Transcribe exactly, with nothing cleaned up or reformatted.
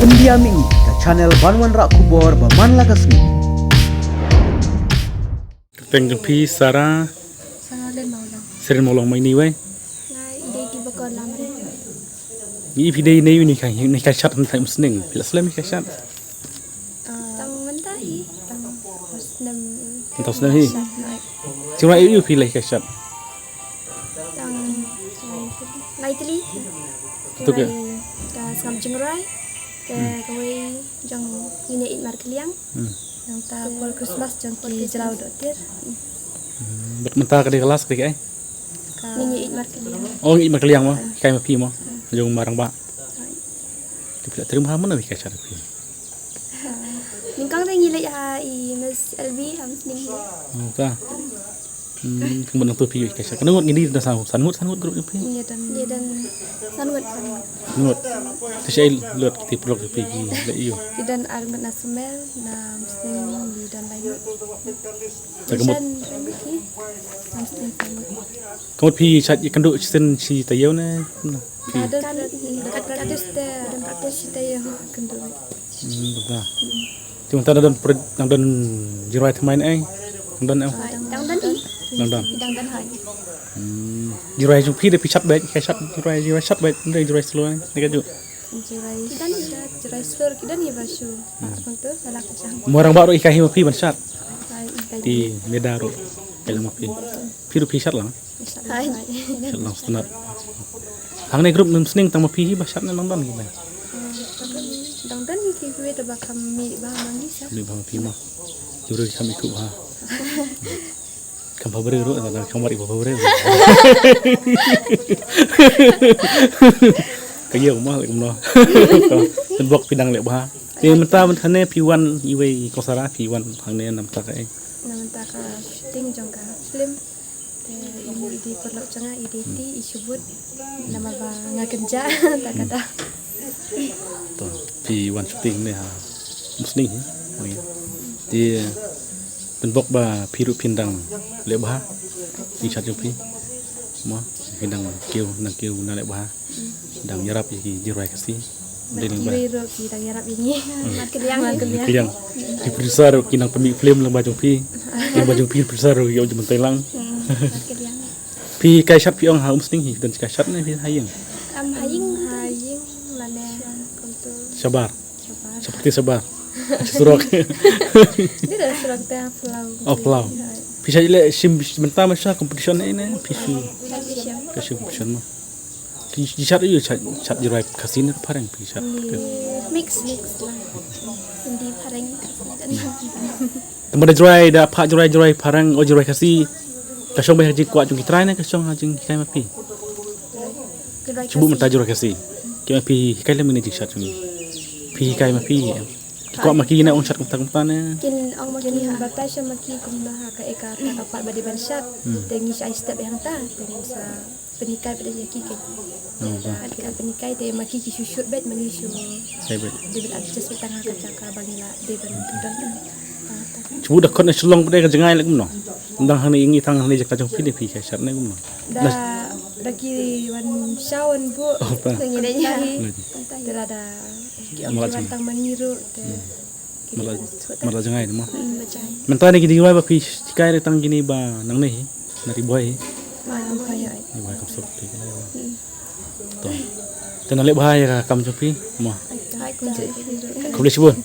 India Mini, ka channel ban wanrah khubor ba man la ka sngi. Kyrteng jong phi Sara. Sara Len Mawlong. Saren Mawlong, mai ni wei. Ngai dei ti bakor lam re. Ni phi dei nei ni ka ni ka shat han thai musning. Phi la slem ni ka shat. Tang mynta hi tang snem. Tang snem hi. Shat ngai. Chingrwai ïu phi lai ka shat. Tang lai tli. Tu ke? Ka sngam chingrwai. Te kawei jong ngin ïa ïeit markylliang. Hmm. Nangta por Christmas jong ki jylla u dohtir. Hmm. Bad mynta ka dei ka last ka dei kaei? Ka ngin ïa ïeit markylliang. Oh, ngin ïa ïeit markylliang mo. Kai ma phi mo. Jong ma rangbah. Te phi la trei bha mano phi ka shat phi? Nyngkong te ngi leit ha i Miss L B ha musning hi. Oh, ta. Hmm, kumba nang tu phi ka shat. Kano ngut ngin ïa don san ngut, san ngut, san ngut group phi? Ngi don, ngi don san ngut, san ngut. Ngut. Te shaei lut kiti paralok phi ki leit ïa u? Ngi don ar ngut na Sumel, na musning ngi don lai ngut. Te ka mut. Shan ngut hi. Na musning san ngut. Ka mut phi shat ïakynduh shisien shi taïew ne? Phi. Don practice te, don practice shi taïew kynduh. Hmm, bha. Te mynta dang don pro-, dang don jingrwai thymmai ne em? Dang don em? Dang don hi. Dang don. Dang don hi. Hmm. Jingrwai jong phi dei phi shat beit, ka shat jingrwai, jingrwai shat beit, dei jingrwai slow ne, ne ka juh. Jingrwai shat, jingrwai slow ki don hi ba shu. Hmm. Apa tu? Salah kacang. Mo rangbah ruh hikai hi ma phi ban shat. Hai, hikai. Te Meda ruh hikai lang ma phi. Phi ruh phi shat lang. Hai. Shat lang sngewtynnat. Hangne group Umsning tang ma phi hi ba shat ne dang don hi ba? Dang don hi ki kwi te ba kam mih ba ma ngi sha. Mih ba ma phi ma. Ki briew kam ithuh ba. Kam pha briew ruh, tang kam wat i ba pha briew. Ka ïa ma leh kumno. Tang bok phi dang leh bha. Te mynta mynta ne phi wan iwei ko Sara phi wan hangne namar ka ei? Namar ka shooting jong ka film. Te i mih i dei paralok jong nga, i dei ti, i shu bud. Namar ba nga kynjah, ta kata. To, phi wan shooting ne ha Umsning hi. Te pynbok ba phi ruh phin dang leh bha. Phi shat jong phi. Mo, phin dang kiew, dang kiew na leh bha. Dang ïarap ïa ki jingrwai Khasi. Dei ki ba. Ki ruh ki dang ïarap ïa ngi. Mat kylliang. Mat kylliang. Ki producer ruh ki nang pynmih film lang ba jong phi. Ki ba jong phi producer ruh ki ong jong mynta lang. Mat kylliang. Phi kai shat phi ong ha Umsning hi, don kai shat ne phi ha ïing? Am ha ïing, ha ïing mane kumtu. Shabar. Shabar. Seperti Shabar. Surok. Ni da surok te Palau. Oh, Palau. Phi shat leh shim mynta ma sha competition ne ne phi shu. Ka shu competition ma. Ki shat ïa shat, shat jingrwai Khasi ne phareng phi shat. Mix, mix lah. Hindi phareng Khasi dan. Te ma da jingrwai da pha jingrwai, jingrwai phareng o jingrwai Khasi. Ka shong ba ha jingkwah jong ki trai ne ka shong ha jinghikai ma phi. Shu buh mynta jingrwai Khasi. Ki ma phi hikai lem ne jingshat jong ngi. Phi hikai ma phi. Ki kwah ma ki ne ong shat kumta kumta ne. Kin ong ma ki batai sha ma ki kumno ha ka eka ka pat ba dei ban shat. Te ngi sha ai step hangta. Te ngi sa pynhikai pat ïa ki keiñ. Pynhikai te ma ki ki shu shoot beit ma ngi shu. Dei ban adjust beit tang ha ka jaka ba ngi la dei ban don. Shu da khot na Shillong pat ka jngai leh kumno. Dang hangne ngi tang hangne jaka jong phi ne phi ka shat ne kumno. Da da ki wan shaw wan buh. Ngi dei. Te la da ki ong ki wan tang ma ngi ruh te. Mala, mala jngai mo. Mynta ne ki jingrwai ba phi hikai re tang kine ba nangne hi. Na Ri Bhoi hi. Ri Bhoi kam sop phi. To. Te na leh bha ïa ka kam jong phi mo. Khublei shibun.